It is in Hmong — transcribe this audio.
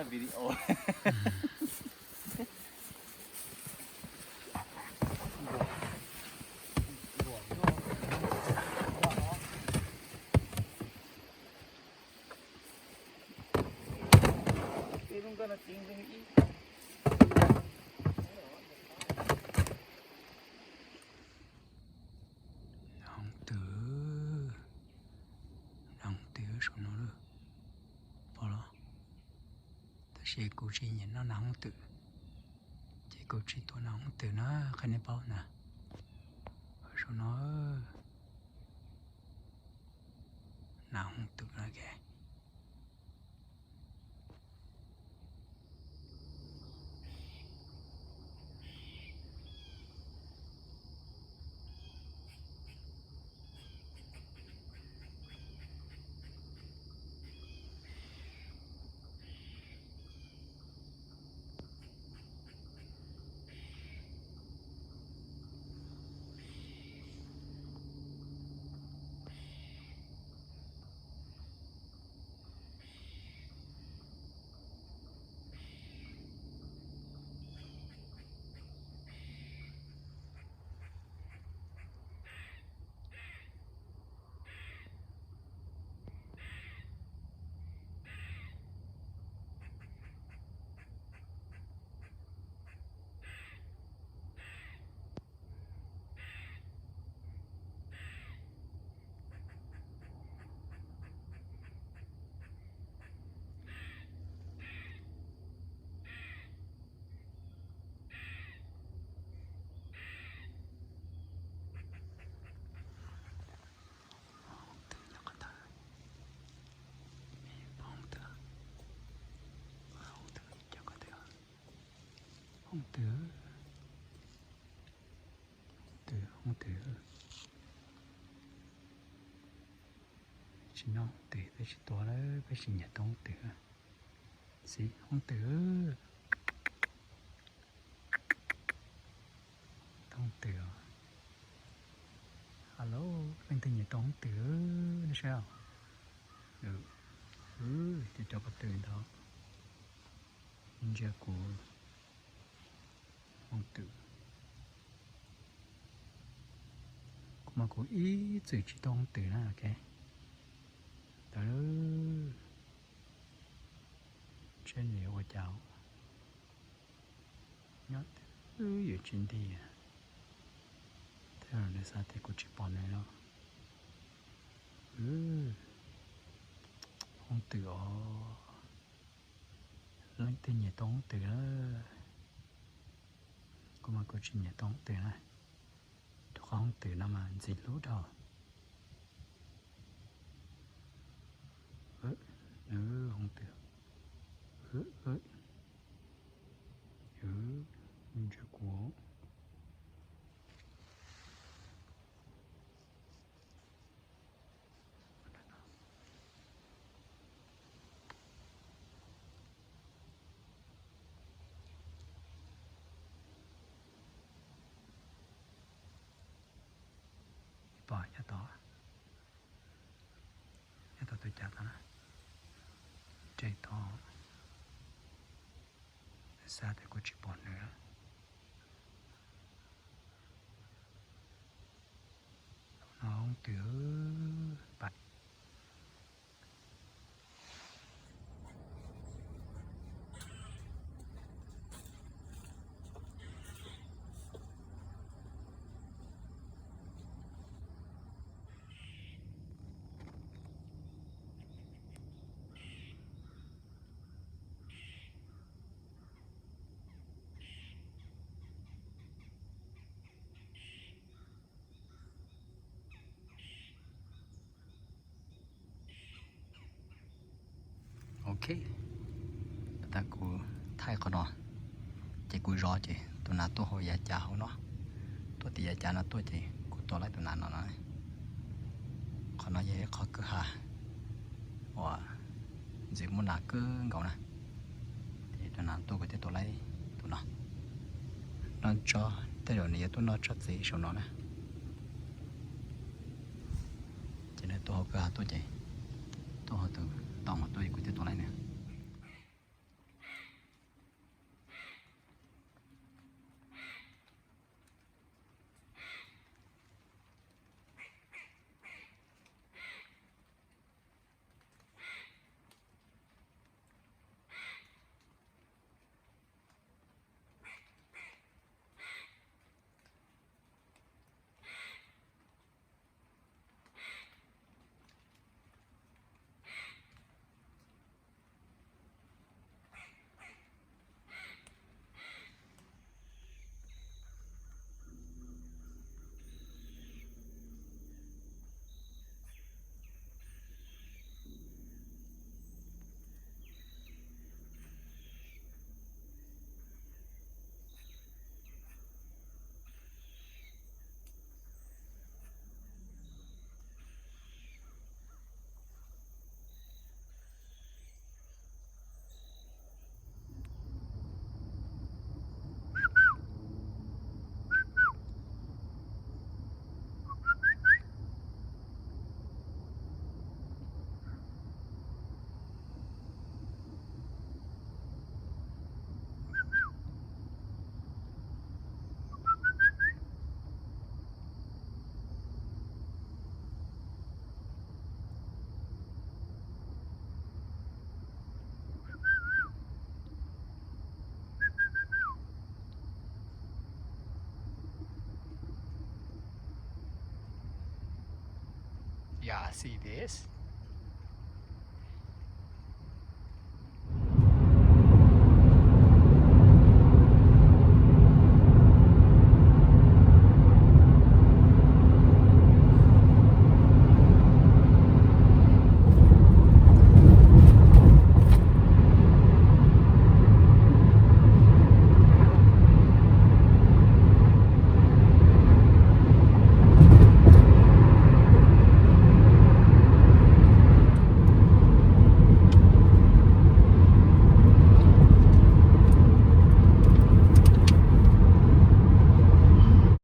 Video. Hoob twm, hoob twm saum no lawm, pom los? Tab sis kuv tsis nyiam noj nas hoob twm, ces kuv tsis tuav nas hoob twm na, qhia nej paub na. Saum no, nas hoob twm na ke. Hoob twm, hoob twm, hoob twm, tsis noj hoob twm, peb tsis tuav lawm, peb tsis nyiam tau hoob twm. Xib hoob twm, tau hoob twm. Hello, leej twg nyiam tau hoob twm nej saib os. Ces cov ko tw ntawd ntsia kuv hoob twm. Kuv mas kuv ib txwm tsis tau hoob twm na, ok. Tawm, tsev niam ua cas nyob twb yuav tsis nti, thiab nws xav tias kuv tsis pom nws lawm. Hoob twm os, leej twg nyiam tau hoob twm lawm. Kuv mas kuv tsis nyiam tau hoob twm na, rau qhov hoob twm no mas ntxim hlub dhau. Hoob twm, ntsia kuv. Pom nyob tod, nyob tod tus cas tod na, tsev tod, xav tias kuv tsis pom nws. No hoob twm, pais. Ok, tas kuv thaij qhov no, ces kuv zov ces tus nas tuaj hauv yav cav hauv no, tuaj tim yav cav no tuaj ces kuv Tua laib tus nas no na. Qhov no yog ib qho kwj ha uas ntxim muaj nas kawg nkaus na. Ces tus nas tuaj kuv thiaj tua laib tus no. Noj tsob, tej zaum nws yuav tuaj noj tsob txiv saum no na. Ces nws tuaj hauv kwj ha tuaj ces tuaj hauv tus ntoo tuaj es kuv thiaj tua laib nws. Yeah, see this?